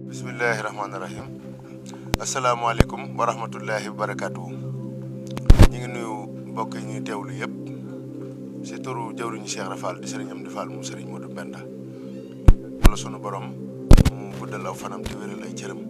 Bismillahirrahmanirrahim. Assalamualaikum warahmatullahi wabarakatuh. Ñi ngi nuyu mbokk yi ñuy teewlu yépp ci turu jawriñu Cheikh Rafal di Serigne Amdi Fall mu Serigne Modou Benda. Wala sunu borom mu guddal aw fanam te wéral ay cëram.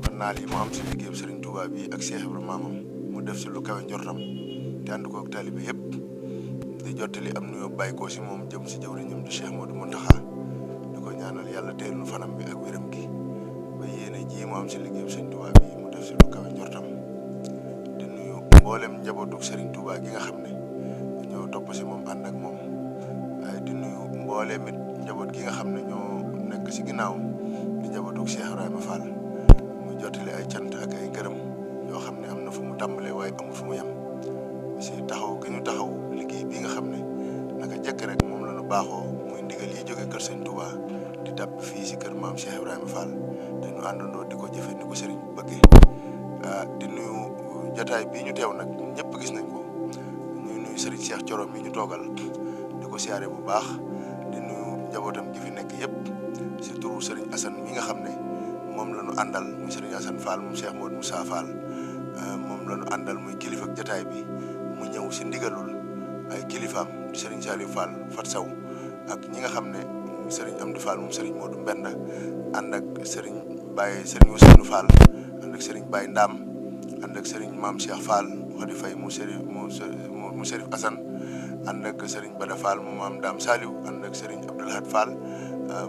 Kon naal yi mu am ci liggéeyam Serigne Touba bi ak Cheikh Ibrahima mamam mu def ci lu kawe njortam te ànd ko ak taalibe yépp di jottali am nuyoo bàyyi ko ci moom jëm ci jawriñam di Cheikh Modou Mountakha di ko ñaanal yàlla teel nu fanam bi ak wéram gi ba yéene ji mu am ci liggéeyam Serigne Touba bi mu def ci lu kawe njortam di nuyu mboolem njabootug Serigne Touba gi nga xam ne ñoo topp ci moom ànd ak moom waaye di nuyu mboolem it njaboot gi nga xam ne ñoo nekk ci ginnaaw di njabootug Cheikh Ibrahima Fall mu jottali ay cant ak ay ngërëm yoo xam ne am na fu mu tàmbalee waaye amul fu mu yem ci taxaw gi ñu taxaw liggéey bi nga xam ne naka jëkk rek moom la ñu baaxoo muy ndigal yi jóge kër Serigne Touba di tàbb fii ci kër maam Cheikh Ibrahima Fall te ñu àndandoo di ko jëfe ni ko Serigne bi bëggee di nuyu jotaay bii ñu teew nag ñëpp gis nañ ko ñuy nuyu Serigne Cheikh Thioro mi ñu toogal di ko siyaare bu baax di nuyu njabootam gi fi nekk yëpp ci turu Serigne Assane mi nga xam ne moom la ñu àndal muy Serigne Assane Fall moom Cheikh Modou Moussa Fall moom la ñu àndal muy kilifa ak jotaay bi mu ñëw ci ndigalul ay kilifaam di Serigne Saliou Fall Fat Saw ak ñi nga xam ne Serigne Amdi Fall moom Serigne Modou Mbenda ànd ak Serigne Ousseynou Fall ànd ak Serigne Baye Ndam ànd ak Serigne Mame Cheikh Fall Khady Faye mu Serif Assane ànd ak Serigne Bada Fall mu Mame Ndam Saliou ànd ak Serigne Abdoulahad Fall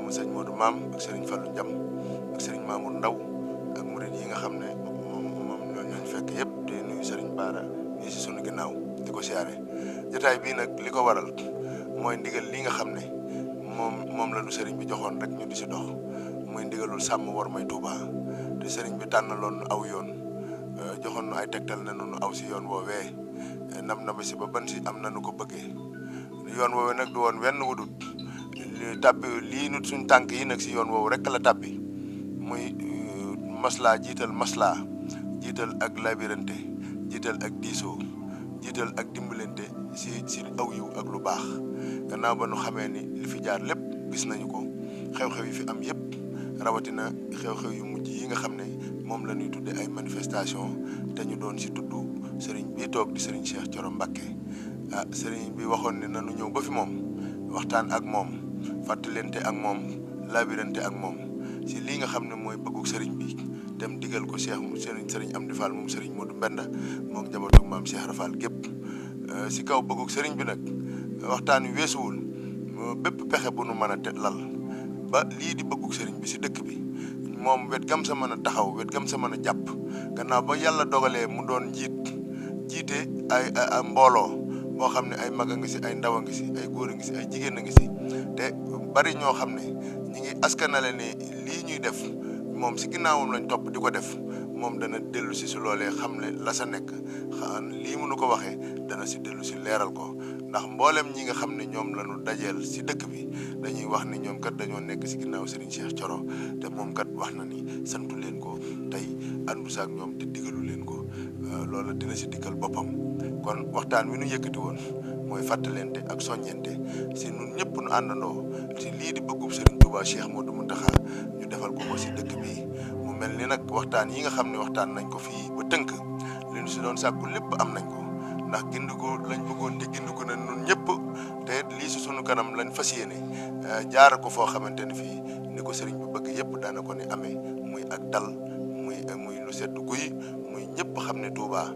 mu Serigne Modou Mam ak Serigne Fallou Ndiam ak Serigne Mamour Ndaw ak murid yi nga xam ne moom ñooñu fekk yëpp di nuyu Serigne Bara ñi ci sunu ginnaaw di ko siyaare jotaay bii nag li ko waral mooy ndigal li nga xam ne moom la nu Serigne bi joxoon rek ñu di ci dox muy ndigalul sàmm war may Touba te Serigne bi tànnaloon aw yoon joxoon nu ay tegtal ne nu aw ci yoon woowee nam na ba ci ba ban ci am na nu ko bëggee yoon woowee nag du woon wenn wudut tàbbi lii nu suñ tànk yi nag ci yoon woowu rek la tàbbi muy jiital ak labirante jiital ak diisoo jiital ak dimbalante ci aw yiw ak lu baax gannaaw ba nu xamee ni li fi jaar lépp gis nañu ko xew-xew yi fi am yépp rawatina xew-xew yu mujj yi nga xam ne moom la ñuy tudde ay manifestation te ñu doon ci tudd Serigne bi toog di Serigne Cheikh Thioro Mbacké Serigne bi waxoon ne nanu ñëw ba fi moom waxtaan ak moom fàttalente ak moom labirante ak moom ci lii nga xam ne mooy bëggug Serigne bi dem digal ko Serigne Amdi Fall moom Serigne Modou Mbenda moom njabootu maam Cheikh Rafal gépp ci kaw bëggug Serigne bi nag waxtaan wi weesuwul bépp pexe bu nu mën a lal ba lii di bëggug Serigne bi ci dëkk bi moom wet gam sa mën a taxaw wet gam sa mën a jàpp gannaaw ba yàlla dogalee mu doon jiite ay mbooloo boo xam ne ay mag a ngi ci ay ndaw a ngi ci ay góor a ngi ci ay jigéen a ngi ci te bari ñoo xam ne ñi ngi askanale ne lii ñuy def moom ci ginnaawam lañ topp di ko def moom dana dellu si loolee xam ne la sa nekk lii mënu ko waxee dana ci dellu si leeral ko ndax mboolem ñi nga xam ne ñoom lañu dajeel ci dëkk bi dañuy wax ni ñoom kat dañoo nekk ci ginnaaw Serigne Cheikh Thioro te moom kat wax na ni santu leen ko tey àndu saak ñoom te digalu leen ko loolu dina ci dikkal boppam kon waxtaan wi nu yëkkati woon mooy fàttalente ak soññente ci ñun ñëpp nu àndandoo ci lii di bëggub Serigne Touba Cheikh Modou Mountakha ñu defal ko ci dëkk bi mu mel ni nag waxtaan yi nga xam ne waxtaan nañ ko fii ba tënk li ñu ci doon sàkku lépp am nañ ko ndax gindiku lañ bëggoon te gindiku na ñun ñëpp te lii ci sunu kanam lañ fas yéene jaar ko foo xamante ne fii ni ko Serigne bi bëgg yëpp daana ko ne amee muy ak dal muy lu sedd guy muy ñëpp xam ne Touba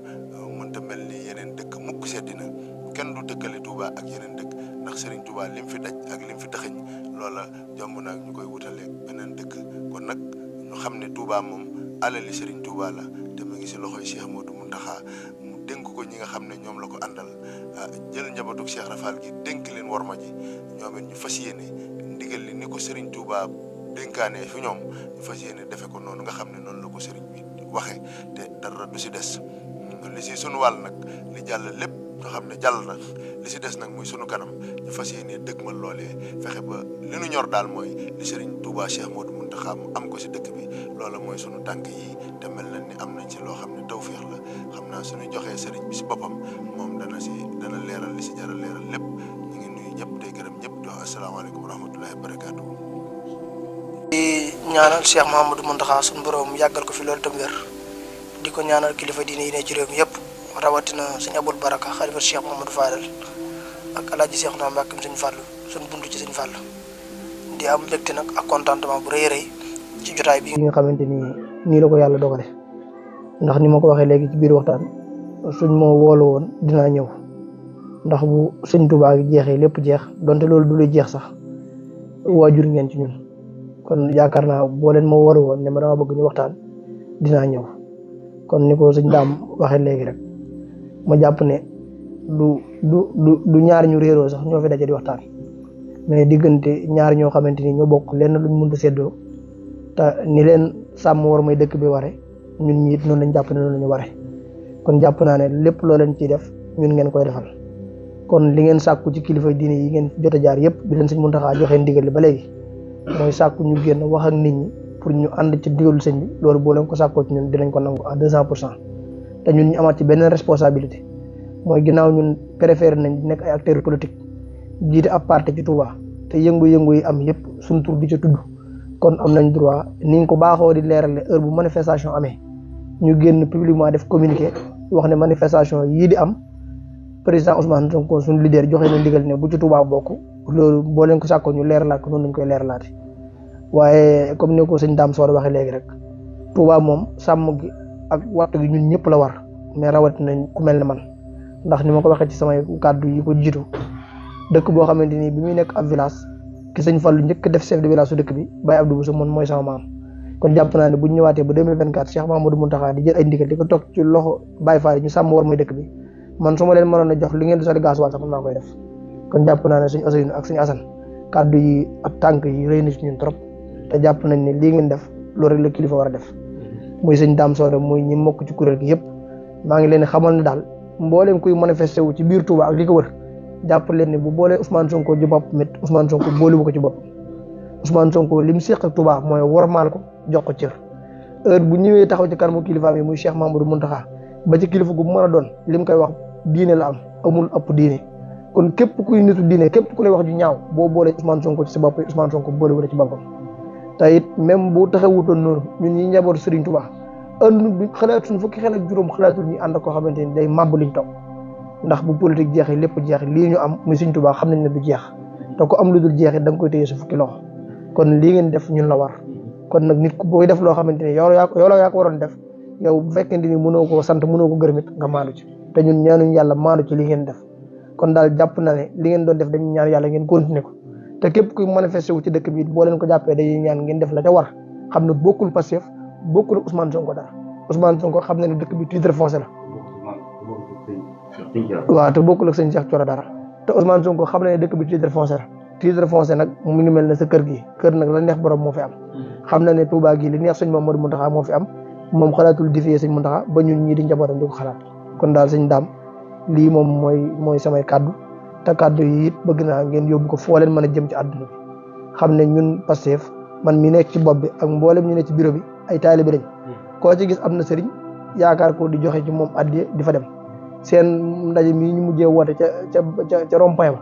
mënta mel ni yeneen dëkk mukk seddina kenn du dëkkale Touba ak yeneen dëkk ndax Serigne Touba lim fi daj ak lim fi taxañ loola jomb naag ñu koy wutale beneen dëkk kon nag ñu xam ne Touba moom alali Serigne Touba la te mu ngi ci loxoy Cheikh Modou Mountakha mu dénk ko ñi nga xam ne ñoom la ko àndal jël njabootu Cheikh Rafal gi dénk leen worma ji ñoom it ñu fas yéene ndigal li ni ko Serigne Touba dénkaane fi ñoom ñu fas yéene defe ko noonu nga xam ne noonu la ko Serigne bi waxe te dara du ci des li ci sunu wàll nag li jàll lépp nga xam ne jàll na li ci des nag muy sunu kanam ñu fas yéene dëgmal loolee fexe ba li nu ñor daal mooy li Serigne Touba Cheikh Modou Mountakha mu am ko ci dëkk bi loola mooy sunu tànk yi te mel na ni am nañ ci loo xam ne tawfeex la xam naa suñu joxee Serigne bi ci boppam moom dana leeral li ci jar a leeral lépp ñu ngi nuyu ñëpp tey gërëm ñëpp di wax asalaamaaleykum wa rahmatullahi wa barakaatu. ñaanal Cheikh Mouhamadou Mountakha suñu borom yàggal ko fi loolu tam wér di ko ñaanal kilifa diine yi ne ci réew mi yëpp rawatina sëñ Abul Baraka xalifa Cheikh Mouhamadou Fadal ak alaaji Cheikh Naa Mbàkke sëñ Fàllu suñu buntu ci sëñ Fàllu di am mbégte nag ak contentement bu rëy rëy ci jotaay bi nga xamante ni nii la ko yàlla dogale ndax ni ma ko waxee léegi ci biir waxtaan suñ moo woolu woon dinaa ñëw ndax bu sëñ Tuubaa gi jeexee lépp jeex donte loolu du lu jeex sax waajur ngeen ci ñun kon yaakaar naa boo leen ma woolu woon ne ma dama bëgg ñu waxtaan dinaa ñëw kon ni ko sëñ Daam waxee léegi rek ma jàpp ne du ñaar ñu réeroo sax ñoo fi daje di waxtaan mais diggante ñaar ñoo xamante ni ñoo bokk lenn luñ mënta séddoo te ni leen sàmm war may dëkk bi ware ñun ñi it noonu lañ jàpp ne noonu lañu ware kon jàpp naa ne lépp loo leen ciy def ñun ngeen koy defal kon li ngeen sàkku ci kilifa diine yi ngeen jot a jaar yëpp bi leen sëñ Muntaxa joxee ndigal li ba léegi mooy sàkku ñu génn wax ak nit ñi pour ñu ànd ci digalu sëñ bi loolu boo leen ko sàkkoo ci ñun dinañ ko nangu à 200% te ñun ñu amaat ci beneen responsabilité mooy ginnaaw ñun préféré nañ di nekk ay acteurs politiques jiite ab parti ci Touba te yëngu-yëngu yi am yëpp suñ tur di ca tudd kon am nañ droit niñ ko baaxoo di leerale heure bu manifestation amee ñu génn publiquement def communiqué wax ne manifestation yii di am président Ousmane Sonko suñu leader joxe na ndigal ne bu ci Touba bokk loolu boo leen ko sàkkoo ñu leeralaat ko noonu lañ koy leeralaate waaye comme ni ko sëñ Dame Sow waxee léegi rek Touba moom sàmm gi ak waxtu gi ñun ñëpp la war mais rawatina ku mel ne man ndax ni ma ko waxee ci samay kàddu yi ko jiitu dëkk boo xamante ni bi muy nekk ab village ki sëñ Fallu njëkk def chef de village su dëkk bi Baye Abdou Bousso moom mooy sama maam kon jàpp naa ne bu ñu ñëwaatee ba 2024 Cheikh Mamadou Mountakha di jël ay ndigal di ko toog ci loxo Baye Fall ñu sàmm war mooy dëkk bi man su ma leen mënoon a jox li ngeen di sori gasoil sax man maa koy def kon jàpp naa ne suñu Ousseynou ak suñu Assane kàddu yi ak tànk yi rëy na ci ñun trop te jàpp nañ ne lii ngeen def loolu rek la kilifa war a def muy sëñ Dame Sow muy ñi mokk ci kuréel gi yëpp maa ngi leen xamal ne daal mbooleem kuy manifesté wu ci biir Touba ak li ko wër jàpp leen ne bu boolee Ousmane Sonko ci bopp mit Ousmane Sonko boolewu ko ci bopp Ousmane Sonko li mu séq ak Touba mooy wormaal ko jox ko cër heure bu ñëwee taxaw ci kanamu kilifaam yi muy Cheikh Mamadou Mountakha ba ci kilifa gu mën a doon li mu koy wax diine la am amul ëpp diine kon képp kuy nitu diine képp ku lay wax ju ñaaw boo boolee Ousmane Sonko ci sa bopp Ousmane Sonko boolewu la ci boppam te it même bu taxawutoon noonu ñun ñi njabootu Serigne Touba ënd xalaatuñ fukki xel ak juróom xalaatul ñu ànd koo xamante ni day màbb liñ toog ndax bu politique jeexee lépp jeexee lii ñu am muy Serigne Touba xam nañ ne du jeex te ku am lu dul jeexee da nga koy téye sa fukki loxo kon lii ngeen def ñun la war kon nag nit ku booy def loo xamante ni yow yaa ko waroon def yow bu fekkente ni mënoo koo sant mënoo ko gërëm it nga maandu ci te ñun ñaanuñ yàlla maandu ci li ngeen def kon daal jàpp na ne li ngeen doon def dañu ñaan yàlla ngeen continuer ko te képp kuy manifesté wu ci dëkk bi boo leen ko jàppee dañuy ñaan ngeen def la ca war xam ne bokkul Pastef bokkul Ousmane Sonko dara Ousmane Sonko xam na ne dëkk bi titre foncier la waaw te bokkul ak sëñ Cheikh Thioro dara te Ousmane Sonko xam na ne dëkk bi titre foncier la titre foncier nag mu ngi mel ne sa kër gi kër nag la neex borom moo fi am xam na ne Touba gi li neex sëñ Mamadou Mountakha moo fi am moom xalaatul defee sëñ Mountakha ba ñun ñii di njabootam di ko xalaat kon daal sëñ Dame lii moom mooy samay kàddu te kàddu yi it bëgg naa ngeen yóbbu ko foo leen mën a jëm ci àdduna bi xam ne ñun Pastef man mi nekk ci bopp bi ak mboolem ñu ne ci bureau bi ay taalibe lañ koo ci gis am na sëriñ yaakaar ko di joxe ci moom addiya di fa dem seen ndaje mii ñu mujjee woote ca rond-point ba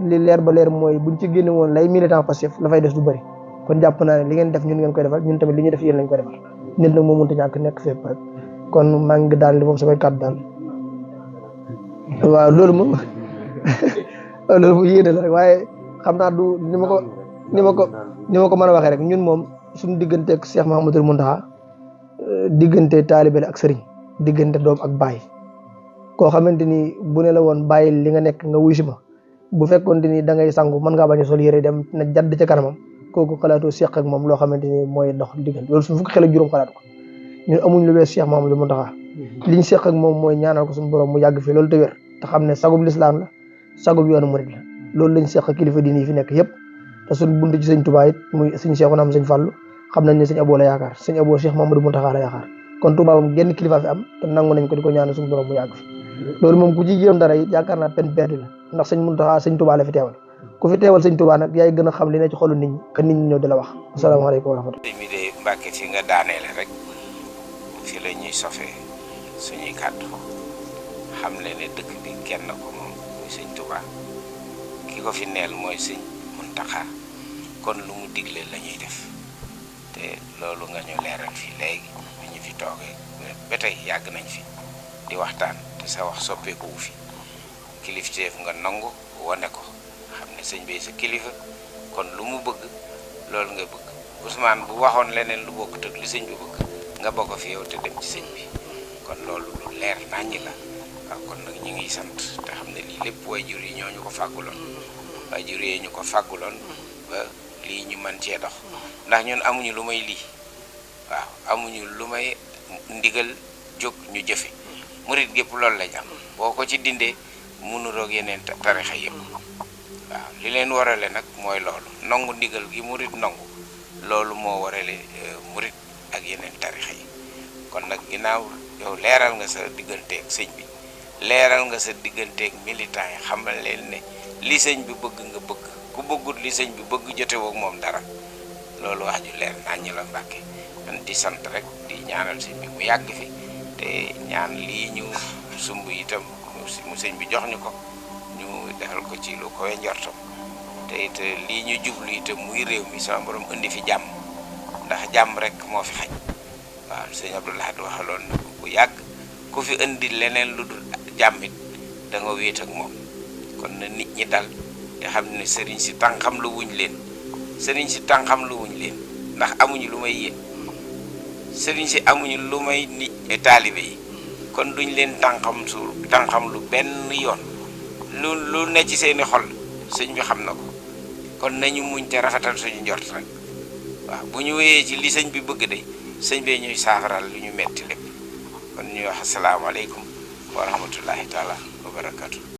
li leer ba leer mooy buñ ci génne woon lay militant Pastef la fay des du bëri kon jàpp naa ne li ngeen def ñun ngeen koy defal ñun tamit li ñuy def yéen lañ koy defal nit nag moo mënta ñàkk nekk fépp rek kon maa ngi daal li foofu samay kàddu daal waaw loolu moom loolu mu yéene la rek waaye xam naa du ni ma ko mën a waxee rek ñun moom suñu diggante ak Cheikh Mouhamadou Mountakha diggante taalibe la ak sëriñ diggante doom ak baay koo xamante ni bu ne la woon bàyyi li nga nekk nga wuy si ma bu fekkoon ni da ngay sangu mën ngaa bañ a sol yére dem na jadd ca kanamam kooku xalaatu Cheikh ak moom loo xamante ni mooy dox diggante loolu suñu fukki xel ak juróom xalaat ko ñun amuñ lu wees Cheikh Mouhamadou Mountakha liñ Cheikh ak moom mooy ñaanal ko suñu borom mu yàgg fi loolu te wér te xam ne sagub lislaam la sagub yoonu murid la loolu lañ Cheikh ak kilifa diine yi fi nekk yëpp te suñ bunt ci sëñ Touba it muy sëñ Cheikh naam sëñ Fallou xam nañ ne sëñ Abo la yaakaar sëñ Abo Cheikh Mouhamadou Mountakha la yaakaar kon Touba moom genn kilifa fi am te nangu nañ ko di ko ñaanal suñu borom mu yàgg fi loolu moom ku ci jéem dara it yaakaar naa peine perdue la ndax sëñ Mountakha sëñ Touba la fi teewal ku fi teewal sëñ Touba nag yaay gën a xam li ne ci xolu nit ñi que nit ñi ñëw di la wax asalaamaaleykum wa rahmatulah. mi de Mbàkke fi nga daaneele rek fi la ñuy sofee suñuy kàddu xam ne dëkk bi kenn ko moom muy sëñ Touba ki ko fi neel mooy sëñ Mountakha kon lu mu digle la ñuy def te loolu nga ñu leeral fii léegi bi ñu fi toogee ba tey yàgg nañ fi di waxtaan te sa wax soppeeku wu fi kilifteef nga nangu wane ko xam ne sëñ bi sa kilifa kon lu mu bëgg loolu nga bëgg Ousmane bu waxoon leneen lu bokkut ak li sëñ bi bëgg nga bokk fi yow te dem ci sëñ bi kon loolu lu leer naññi la waaw kon nag ñu ngi sant te xam ne lii lépp waajur yi ñoo ñu ko fàgguloon waajur yi ñu ko fàgguloon ba lii ñu mën cee dox ndax ñun amuñu lu may lii waaw amuñu lu may ndigal jóg ñu jëfe murit gépp loolu lañ am boo ko ci dindee munu roog yeneen tarixa yëpp waaw li leen warale nag mooy loolu nangu ndigal gi murit nangu loolu moo warale murit ak yeneen tarixa yi kon nag ginnaaw yow leeral nga sa digganteeg sëñ bi leeral nga sa digganteeg militant yi xamal leen ne li sëñ bi bëgg nga bëgg ku bëggut li sëñ bi bëgg jotewoog moom dara loolu wax ju leer naññ la Mbàkke man di sant rek di ñaanal sëñ bi mu yàgg fi te ñaan lii ñu sumb itam mu sëñ bi jox ñu ko ñu defal ko ci lu koy njortam te it lii ñu jublu itam muy réew mi sama borom indi fi jàmm ndax jàmm rek moo fi xaj waaw sëñ Abdou Lahad waxaloon na bu yàgg ku fi indi leneen lu dul jàmmit da nga wéet ak moom kon na nit ñi dal te xam ne sëriñ si tànqam lu wuñ leen sëriñ si tànqam lu wuñ leen ndax amuñu lu may yéen sëriñ si amuñu lu may nit taalibe yi kon duñ leen tànqam lu benn yoon lu ne ci seeni xol sëñ bi xam na ko kon nañu muñ te rafetal suñu njort rek waaw bu ñu wéyee ci li sëñ bi bëgg de sëñ bee ñuy saafaral lu ñu metti lépp kon ñuy wax asalaamaaleykum wa rahmatullahi taala wa barakatu